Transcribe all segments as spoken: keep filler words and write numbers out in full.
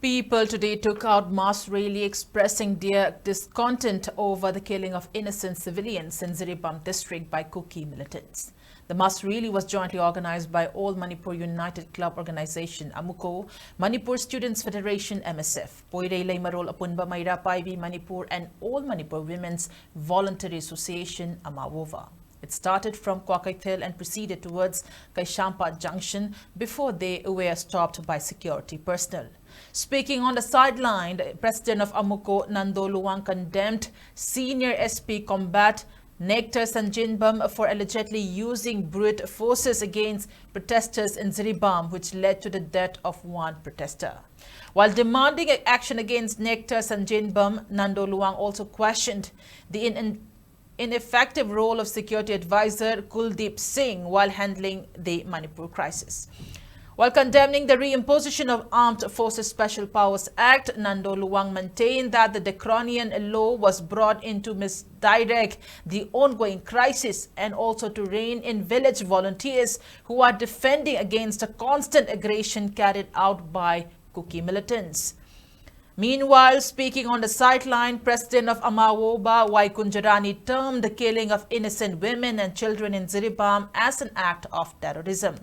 People today took out mass rally expressing their discontent over the killing of innocent civilians in Jiribam district by Kuki militants. The mass rally was jointly organized by All Manipur United Club Organization, AMUCO, Manipur Students Federation, M S F, Poirei Leimarol Apunba Meira Paibi Manipur, and All Manipur Women's Voluntary Association, AMAWOVA. It started from Kwakeithel and proceeded towards Kaishampa Junction before they were stopped by security personnel. Speaking on the sideline, the president of AMUCO, Nando Luwang, condemned senior S P Combat Nectar Sanjinbam for allegedly using brute forces against protesters in Jiribam, which led to the death of one protester. While demanding action against Nectar Sanjinbam, Nando Luwang also questioned the in- ineffective role of Security Advisor Kuldeep Singh while handling the Manipur crisis. While condemning the reimposition of Armed Forces Special Powers Act, Nando Luwang maintained that the draconian law was brought in to misdirect the ongoing crisis and also to rein in village volunteers who are defending against the constant aggression carried out by Kuki militants. Meanwhile, speaking on the sideline, President of AMAWOVA, Y Kunjarani, termed the killing of innocent women and children in Jiribam as an act of terrorism,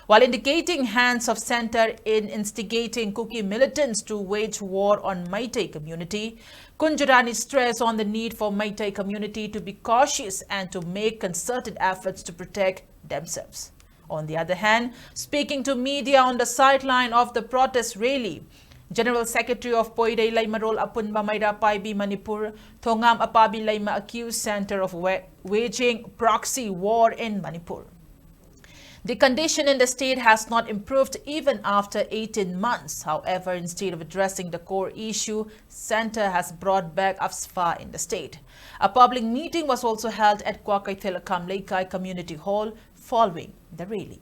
while indicating hands of centre in instigating Kuki militants to wage war on Meitei community. Kunjarani stressed on the need for Meitei community to be cautious and to make concerted efforts to protect themselves. On the other hand, speaking to media on the sideline of the protest rally, General Secretary of Poirei Leimarol Apunba Meira Paibi Manipur, Thongam Apabi Leima, accused centre of wa- waging proxy war in Manipur. The condition in the state has not improved even after eighteen months. However, instead of addressing the core issue, centre has brought back AFSPA in the state. A public meeting was also held at Kwakeithel Kamleikai Community Hall following the rally.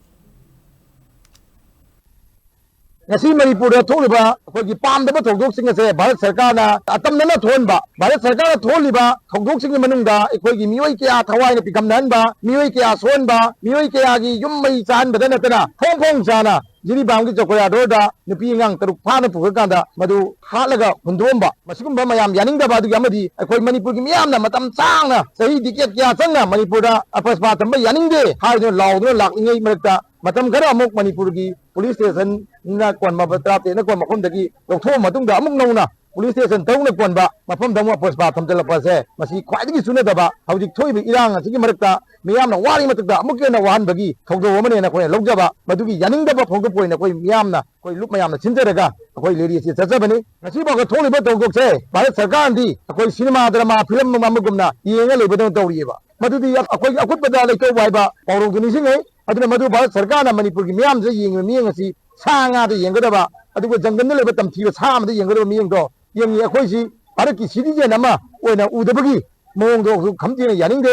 ꯉꯁꯤ ꯃꯅꯤꯄꯨꯔꯗ ꯊꯣꯛꯂꯤꯕ ꯑꯩꯈꯣꯏꯒꯤ ꯄꯥꯝꯗꯕ ꯊꯧꯗꯣꯛꯁꯤꯡ ꯑꯁꯦ ꯚꯥꯔꯠ ꯁꯔꯀꯥꯔꯅ ꯑꯇꯝꯅꯅ ꯊꯣꯛꯍꯟꯕ, ꯚꯥꯔꯠ ꯁꯔꯀꯥꯔꯅ ꯊꯣꯛꯍꯜꯂꯤꯕ ꯊꯧꯗꯣꯛꯁꯤꯡꯒꯤ ꯃꯅꯨꯡꯗ ꯑꯩꯈꯣꯏꯒꯤ ꯃꯤꯑꯣꯏ ꯀꯌꯥ ꯊꯋꯥꯏꯅ ꯄꯤꯈꯝꯅꯍꯟꯕ, ꯃꯤꯑꯣꯏ ꯀꯌꯥ ꯁꯣꯛꯍꯟꯕ, ꯃꯤꯑꯣꯏ ꯀꯌꯥꯒꯤ ꯌꯨꯝ ꯃꯩ ꯆꯥꯍꯟꯕꯗ ꯅꯠꯇꯅ ꯐꯣꯡ ꯐꯣꯡ ꯁꯥꯅ ꯖꯤꯔꯤꯕꯥꯝꯒꯤ ꯆꯧꯀꯤꯗꯥꯔꯗ ꯅꯨꯄꯤ ꯑꯉꯥꯡ ꯇꯔꯨꯛ ꯐꯥꯅ ꯄꯨꯈ꯭ꯔꯀꯥꯟꯗ ꯃꯗꯨ ꯍꯥꯠꯂꯒ ꯍꯨꯟꯗꯣꯛꯑꯝꯕ, ꯃꯁꯤꯒꯨꯝꯕ ꯃꯌꯥꯝ ꯌꯥꯅꯤꯡꯗꯕ ꯑꯗꯨꯒꯤ ꯑꯃꯗꯤ ꯑꯩꯈꯣꯏ ꯃꯅꯤꯄꯨꯔꯒꯤ ꯃꯤꯌꯥꯝꯅ ꯃꯇꯝ ꯁꯥꯡꯅ, ꯆꯍꯤ decade ꯀꯌꯥ ꯆꯪꯅ ꯃꯅꯤꯄꯨꯔꯗ ꯑꯄ꯭ꯔꯁꯄꯥ ꯊꯝꯕ ꯌꯥꯅꯤꯡꯗꯦ ꯍꯥꯏꯗꯨꯅ ꯂꯥꯎꯗꯨꯅ ꯂꯥꯛꯂꯤꯉꯩ ꯃꯔꯛꯇ ꯃꯇꯝ ꯈꯔ ꯑꯃꯨꯛ ꯃꯅꯤꯄꯨꯔꯒꯤ ꯄꯨꯂꯤꯁ ꯁ꯭ꯇꯦꯁꯟꯅ ꯀꯣꯟꯕ, ꯇꯔꯥꯇꯔꯦꯠꯅ ꯀꯣꯟꯕ ꯃꯐꯝꯗꯒꯤ ꯂꯧꯊꯣꯛꯑ ꯃꯇꯨꯡꯗ ꯑꯃꯨꯛ ꯅꯧꯅ ꯄꯨꯂꯤꯁ ꯁ꯭ꯇꯦꯁꯟ ꯇꯔꯨꯛꯅ ꯀꯣꯟꯕ ꯃꯐꯝꯗ ꯑꯃꯨꯛ ꯑꯄ꯭ꯔꯁꯄꯥ ꯊꯝꯖꯤꯜꯂꯛꯄ ꯑꯁꯦ ꯃꯁꯤ ꯈ꯭ꯋꯥꯏꯗꯒꯤ ꯆꯨꯅꯗꯕ, ꯍꯧꯖꯤꯛ ꯊꯣꯛꯏꯕ ꯏꯔꯥꯡ ꯑꯁꯤꯒꯤ ꯃꯔꯛꯇ ꯃꯤꯌꯥꯝꯅ ꯋꯥꯔꯤ ꯃꯊꯛꯇ ꯑꯃꯨꯛꯀ ꯍꯦꯟꯅ ꯋꯥꯍꯟꯕꯒꯤ ꯊꯧꯗꯣꯛ ꯑꯃꯅꯦꯅ ꯑꯩꯈꯣꯏꯅ ꯂꯧꯖꯕ, ꯃꯗꯨꯒꯤ ꯌꯥꯅꯤꯡꯗꯕ ꯐꯣꯡꯗꯣꯛꯄ ꯑꯣꯏꯅ ꯑꯩꯈꯣꯏ ꯃꯤꯌꯥꯝꯅ, ꯑꯩꯈꯣꯏ ꯂꯨꯞ ꯃꯌꯥꯝꯅ ꯁꯤꯟꯖꯔꯒ ꯑꯩꯈꯣꯏ ꯂꯩꯔꯤ ꯑꯁꯤ ꯆꯠꯆꯕꯅꯤ꯫ ꯉꯁꯤ ꯐꯥꯎꯕ ꯊꯣꯛꯂꯤꯕ ꯊꯧꯗꯣꯛꯁꯦ ꯚꯥꯔꯠ ꯁꯔꯀꯥꯔꯅꯗꯤ ꯑꯩꯈꯣꯏ ꯁꯤꯅꯦꯃꯥ ꯗ꯭ꯔꯃꯥ ꯐꯤꯂꯝ ꯑꯃꯒꯨꯝꯅ ꯌꯦꯡꯉ ꯂꯩꯕꯗꯧꯅ ꯇꯧꯔꯤꯑꯕ꯫ ꯃꯗꯨꯗꯤ ꯑꯩꯈꯣꯏꯒꯤ ꯑꯀꯨꯠꯄꯗ ꯂꯩꯇꯧꯕ ꯍꯥꯏꯕ ꯄꯥꯎꯔꯧꯗꯨ ꯅꯤꯡꯁꯤꯡꯉꯤ꯫ ꯑꯗꯨꯅ ꯃꯗꯨ ꯚꯥꯔꯠ ꯁꯔꯀꯥꯔꯅ ꯃꯅꯤꯄꯨꯔꯒꯤ ꯃꯤꯌꯥꯝꯁꯤꯗ ꯌꯦꯡꯉꯤꯕ ꯃꯤꯠꯌꯦꯡ ꯑꯁꯤ ꯁꯥ ꯉꯥꯗ ꯌꯦꯡꯒꯗꯕ, ꯑꯗꯨꯒ ꯖꯪꯒꯜꯗ ꯂꯩꯕ ꯇꯝꯊꯤꯕ ꯁꯥ ꯑꯃꯗ ꯌꯦꯡꯒꯗꯕ ꯃꯤꯠꯌꯦꯡꯗꯣ ꯌꯦꯡꯉꯤ꯫ ꯑꯩꯈꯣꯏꯁꯤ ꯚꯥꯔꯠꯀꯤ citizen ꯑꯃ ꯑꯣꯏꯅ ꯎꯗꯕꯒꯤ ꯃꯑꯣꯡꯗꯣ ꯈꯝꯊꯦꯡꯅ ꯌꯥꯅꯤꯡꯗꯦ꯫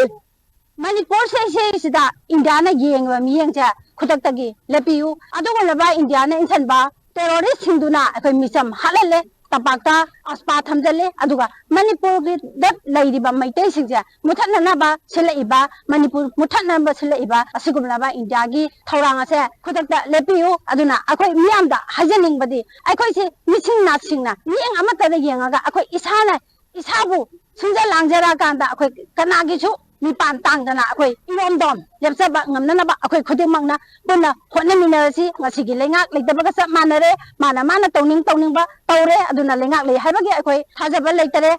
ꯃꯅꯤꯄꯨꯔꯁꯦ ꯁꯤꯁꯤꯗ ꯏꯟꯗꯤꯌꯥꯅ ꯌꯦꯡꯉꯤꯕ ꯃꯤꯠꯌꯦꯡꯁꯦ ꯈꯨꯗꯛꯇꯒꯤ ꯂꯦꯞꯄꯤꯌꯨ꯫ ꯑꯗꯨꯒꯨꯝꯂꯕ ꯏꯟꯗꯤꯌꯥꯅ ꯏꯟꯁꯤꯟꯕ terrorist ꯁꯤꯡꯗꯨꯅ ꯑꯩꯈꯣꯏ ꯃꯤꯆꯝ ꯍꯥꯠꯍꯜꯂꯦ, ꯇꯝꯄꯥꯛꯇ ꯑꯁꯄꯥ ꯊꯝꯖꯤꯜꯂꯦ, ꯑꯗꯨꯒ ꯃꯅꯤꯄꯨꯔꯒꯤꯗ ꯂꯩꯔꯤꯕ ꯃꯩꯇꯩꯁꯤꯡꯁꯦ ꯃꯨꯊꯠꯅꯅꯕ ꯁꯤꯜꯂꯛꯏꯕ, ꯃꯅꯤꯄꯨꯔ ꯃꯨꯊꯠꯅꯕ ꯁꯤꯜꯂꯛꯏꯕ ꯑꯁꯤꯒꯨꯝꯂꯕ ꯏꯟꯗꯤꯌꯥꯒꯤ ꯊꯧꯔꯥꯡ ꯑꯁꯦ ꯈꯨꯗꯛꯇ ꯂꯦꯞꯄꯤꯌꯨ꯫ ꯑꯗꯨꯅ ꯑꯩꯈꯣꯏ ꯃꯤꯌꯥꯝꯗ ꯍꯥꯏꯖꯅꯤꯡꯕꯗꯤ, ꯑꯩꯈꯣꯏꯁꯤ ꯃꯤꯁꯤꯡ ꯅꯥꯁꯤꯡꯅ ꯃꯤꯠꯌꯦꯡ ꯑꯃꯠꯇꯗ ꯌꯦꯡꯉꯒ ꯑꯩꯈꯣꯏ ꯏꯁꯥꯅ ꯏꯁꯥꯕꯨ ꯁꯤꯟꯖ ꯂꯥꯡꯖꯔꯀꯥꯟꯗ ꯑꯩꯈꯣꯏ ꯀꯅꯥꯒꯤꯁꯨ ꯃꯤꯄꯥꯟ ꯇꯥꯡꯗꯅ ꯑꯩꯈꯣꯏ ꯏꯔꯣꯝꯗꯣꯝ ꯂꯦꯞꯆꯕ ꯉꯝꯅꯅꯕ ꯑꯩꯈꯣꯏ ꯈꯨꯗꯤꯡꯃꯛꯅ ꯄꯨꯟꯅ ꯍꯣꯠꯅꯃꯤꯟꯅꯔꯁꯤ꯫ ꯉꯁꯤꯒꯤ ꯂꯩꯉꯥꯛ ꯂꯩꯇꯕꯒ ꯆꯞ ꯃꯥꯟꯅꯔꯦ꯫ ꯃꯥꯅ ꯃꯥꯅ ꯇꯧꯅꯤꯡ ꯇꯧꯅꯤꯡꯕ ꯇꯧꯔꯦ꯫ ꯑꯗꯨꯅ ꯂꯩꯉꯥꯛ ꯂꯩ ꯍꯥꯏꯕꯒꯤ ꯑꯩꯈꯣꯏ ꯊꯥꯖꯕ ꯂꯩꯇꯔꯦ꯫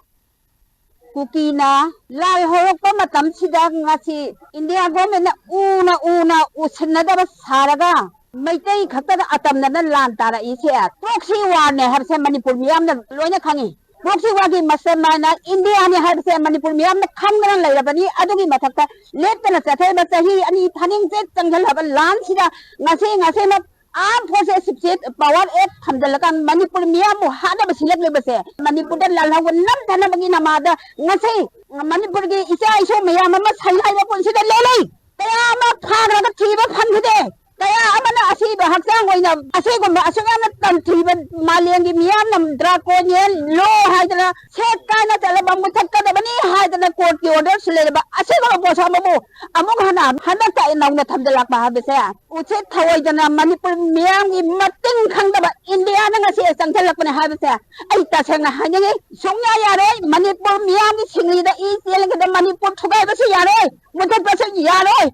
ꯀꯨꯀꯤꯅ ꯂꯥꯜ ꯍꯧꯔꯛꯄ ꯃꯇꯝꯁꯤꯗ ꯉꯁꯤ ꯏꯟꯗꯤꯌꯥ ꯒꯣꯔꯃꯦꯟꯅ ꯎꯅ ꯎꯅ ꯎꯁꯤꯟꯅꯗꯕ ꯁꯥꯔꯒ ꯃꯩꯇꯩ ꯈꯛꯇꯗ ꯑꯇꯝꯅꯅ ꯂꯥꯟ ꯇꯥꯔꯛꯏꯁꯦ proxy war ꯅꯦ ꯍꯥꯏꯕꯁꯦ ꯃꯅꯤꯄꯨꯔ ꯃꯤꯌꯥꯝꯅ ꯂꯣꯏꯅ ꯈꯪꯉꯤ꯫ Proxy war ꯒꯤ mastermind ꯅ ꯏꯟꯗꯤꯌꯥꯅꯤ ꯍꯥꯏꯕꯁꯦ ꯃꯅꯤꯄꯨꯔ ꯃꯤꯌꯥꯝꯅ ꯈꯪꯗꯅ ꯂꯩꯔꯕꯅꯤ꯫ ꯑꯗꯨꯒꯤ ꯃꯊꯛꯇ ꯂꯦꯞꯇꯅ ꯆꯠꯊꯔꯤꯕ ꯆꯍꯤ ꯑꯅꯤ ꯊꯥꯅꯤꯡ ꯆꯦꯠ ꯆꯪꯁꯤꯜꯂꯕ ꯂꯥꯟꯁꯤꯗ ꯉꯁꯤ ꯉꯁꯤꯃꯛ armed forces ꯁꯤꯞꯁꯦ power act ꯊꯝꯖꯤꯜꯂꯀꯥꯟꯗ Manipur ꯃꯤꯌꯥꯝꯕꯨ ꯍꯥꯠꯅꯕ ꯁꯤꯜꯂꯛꯂꯤꯕꯁꯦ ꯃꯅꯤꯄꯨꯔꯗ ꯂꯥꯜꯍꯧꯕ ꯅꯝꯊꯅꯕꯒꯤ ꯅꯃꯥꯗ ꯉꯁꯤ ꯃꯅꯤꯄꯨꯔꯒꯤ ꯏꯆꯥ ꯏꯁꯨ ꯃꯌꯥꯝ ꯑꯃ ꯁꯩ ꯍꯥꯏꯕ ꯄꯨꯟꯁꯤꯗ ꯂꯦꯜꯂꯤ꯫ ꯀꯌꯥ ꯑꯃ ꯐꯥꯈ꯭ꯔꯒ ꯊꯤꯕ ꯐꯪꯈꯤꯗꯦ꯫ ꯀꯌꯥ ꯑꯃꯅ ꯑꯁꯤꯕ ꯍꯛꯆꯥꯡ ꯑꯣꯏꯅ ꯑꯁꯤꯒꯨꯝꯕ ꯑꯁꯨꯛ ꯌꯥꯝꯅ ꯇꯟꯊꯤꯕ ꯃꯥꯂꯦꯝꯒꯤ ꯃꯤꯌꯥꯝꯅ draconian law ꯍꯥꯏꯗꯅ ꯁꯦꯠ ꯀꯥꯏꯅ ꯆꯠꯂꯕ ꯃꯨꯊꯠꯀꯗꯕꯅꯤ ꯍꯥꯏꯗꯅ courtꯀꯤ orderꯁꯨ ꯂꯩꯔꯕ ꯑꯁꯤꯒꯨꯝꯕ ꯄꯣꯠꯁꯛ ꯑꯃꯕꯨ ꯑꯃꯨꯛ ꯍꯟꯅ ꯍꯟꯗꯛꯇ ꯅꯧꯅ ꯊꯝꯖꯤꯜꯂꯛꯄ ꯍꯥꯏꯕꯁꯦ ꯎꯆꯤꯠ ꯊꯑꯣꯏꯗꯅ ꯃꯅꯤꯄꯨꯔ ꯃꯤꯌꯥꯝꯒꯤ ꯃꯇꯤꯡ ꯈꯪꯗꯕ ꯏꯟꯗꯤꯌꯥꯅ ꯉꯁꯤ ꯆꯪꯁꯤꯜꯂꯛꯄꯅꯦ ꯍꯥꯏꯕꯁꯦ ꯑꯩ ꯇꯁꯦꯡꯅ ꯍꯥꯏꯅꯤꯡꯉꯤ꯫ ꯁꯨꯡꯌꯥ ꯌꯥꯔꯣꯏ꯫ ꯃꯅꯤꯄꯨꯔ ꯃꯤꯌꯥꯝꯒꯤ ꯁꯤꯡꯂꯤꯗ ꯏ ꯆꯦꯜꯂꯒꯗ ꯃꯅꯤꯄꯨꯔ ꯊꯨꯒꯥꯏꯕꯁꯨ ꯌꯥꯔꯣꯏ, ꯃꯨꯊꯠꯄꯁꯨ ꯌꯥꯔꯣꯏ꯫